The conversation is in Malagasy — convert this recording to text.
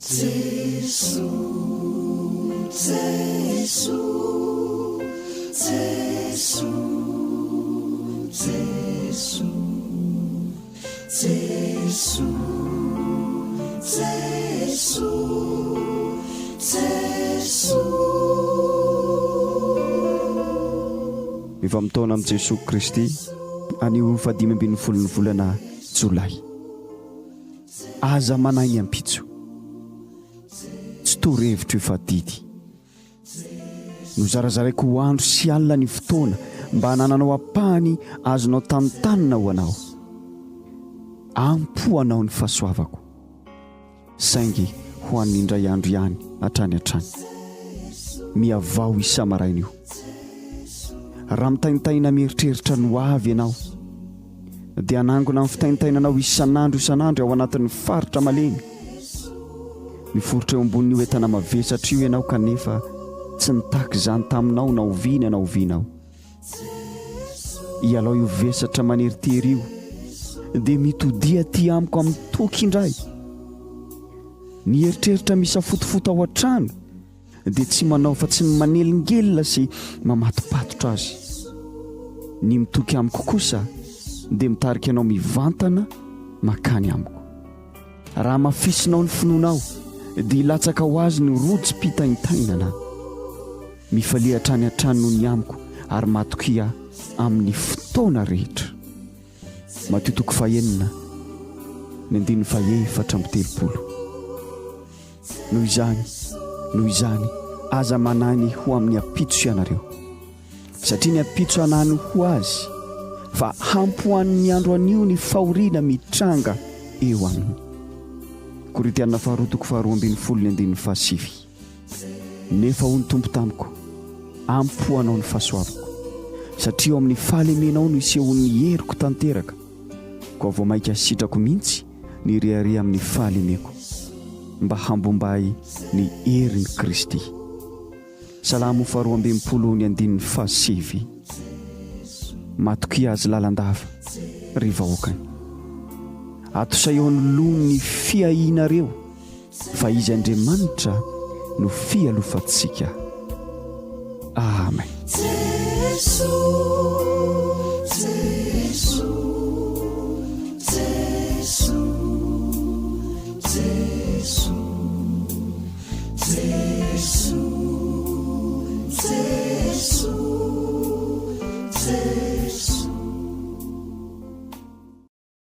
Jesoa, Jesoa, Jesoa, Jesoa, Jesoa, Jesoa, Jesoa. Mifamotoana amin'i Jesoa Kristy anio fahadimy ambin'ny folon'ny volana Jolay. Aza manahy ny ampitso. Tsy torohevitro io fa didy. Nozarazaraiko ho andro sy alina ny fotoana mba hanananao ampahany azonao tantanina ho anao. Ampy ho anao ny fahasoavako. Saingy ho an'ny indray andro ihany hatrany hatrany. Mihavao isa-maraina io. Raha mitaintaina mieritreritra ny ho avy ianao, dia hanangona ny fitaintainanao isan'andro isan'andro ao anatin'ny faritra malemy. Miforitra eo ambonin'io entana mavesatra io ianao kanefa tsy nitaky izany taminao na oviana na oviana aho. Ialao io vesatra maneritery io, dia mitodia aty amiko amin'ny toky indray. Ny eritreritra misafotofoto ao an-trano dia tsy manao fa tsy ny manelingelina sy mamatopatotra azy. Ny mitoky amiko kosa dia mitarika anao mivantana makany amiko. Raha hamafisinao ny finoanao dia hilatsaka ho azy ny rojom-pitaintainana. Mifalia hatrany hatrany noho ny amiko ary matokia amin'ny fotoana rehetra. Matio toko fahenina, ny andininy fahefatra amby telopolo. Noho izany, noho izany, aza manahy ny ho amin'ny ampitso ianareo, satria ny ampitso hanano ho azy, fa hampohanin'ny andro anio ny fahoriana mitranga eo aminy. Korintiana faharoa toko faharoa ambin'ny folo ny andininy fahasivy. Nefa hoy ny Tompo tamiko, Ampy ho anao ny fahasoavako, satria ao amin'ny fahalemenao no isehoan'ny heriko tanteraka, koa vao mainka sitrako mihitsy ny rehareha amin'ny fahalemeko, mba hambomba ahy ny herin'i Kristy. Salamo faharoa amby enimpolo ny andininy fahasivy. Matokia Azy lalandava, ry vahoakany. Atosay eo anoloany ny fiahianareo, fa Izy Andriamanitra no fialofantsika. Amen. Jesoa, Jesoa.